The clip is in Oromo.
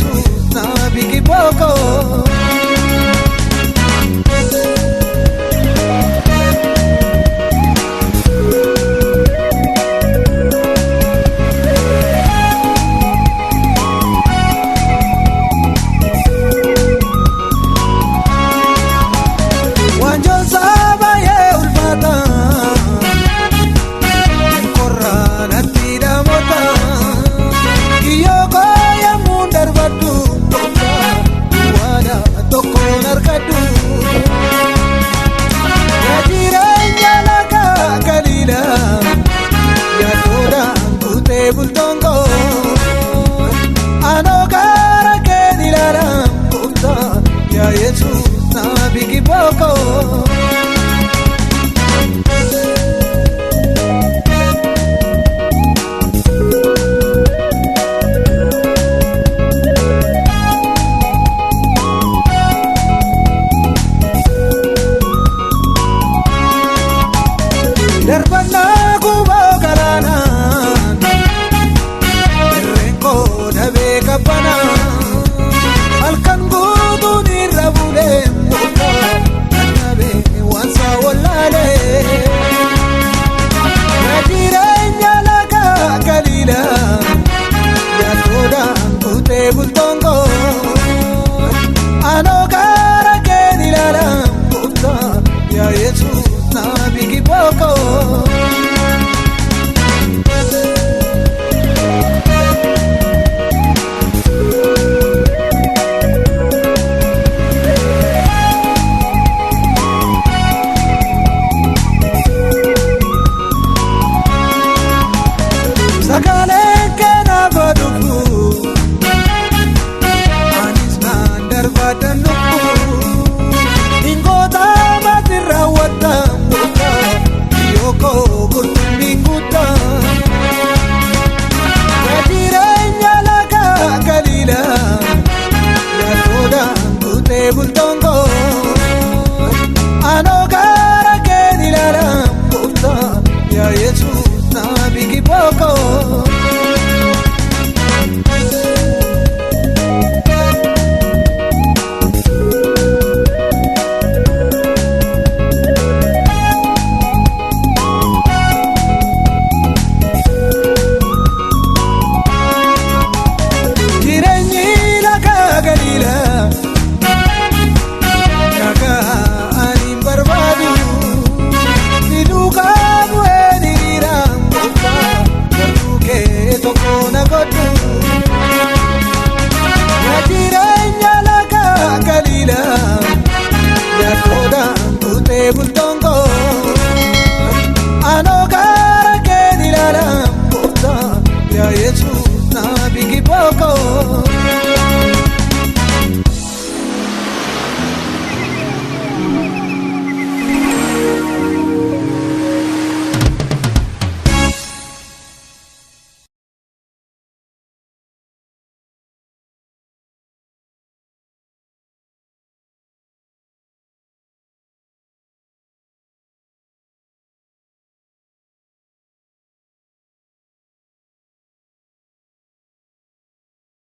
Yesuus na biki boko. Waanjoon baay'ee ulfaata qorraanatti dhaamota kiyyoo koo yemmuu darbadhu waan tokkoon argadhu. Yaa jireenya laga galiila yaaddoodhaan guutee bultoon koo anoo gaara kee ilaala gooftaa yaa Yesuus na biki boko. Darbannaa gubaa galaanaan irreen koo dhabee qabbanaa halkan guutuun irra bulee gooftaa dadhabee waan saa wallaalee. Yaa jireenya laga galiila yaaddoodhaan guutee bultoon koo anoo gaara kee ilaala gooftaa yaa Yesuus na biki boko. Sagaleen keenaaf dhufu anis naan darbadhan dhukku hingoota maati raawwatan goota yoo qurxummiin guutaa. Yaa jireenya laga galiila yaaddoodhaan guutee bultoon koo anoo gaara kee ilaala gooftaa yaa Yesuus na biki boko. Jireenyi laga galiila nagaa ani hin barbaadu si duukaa bu'ee diriira gooftaa gartuu kee tokko na godhu. Yaa jireenya laga galiila yaaddoodhaan guutee bultoon.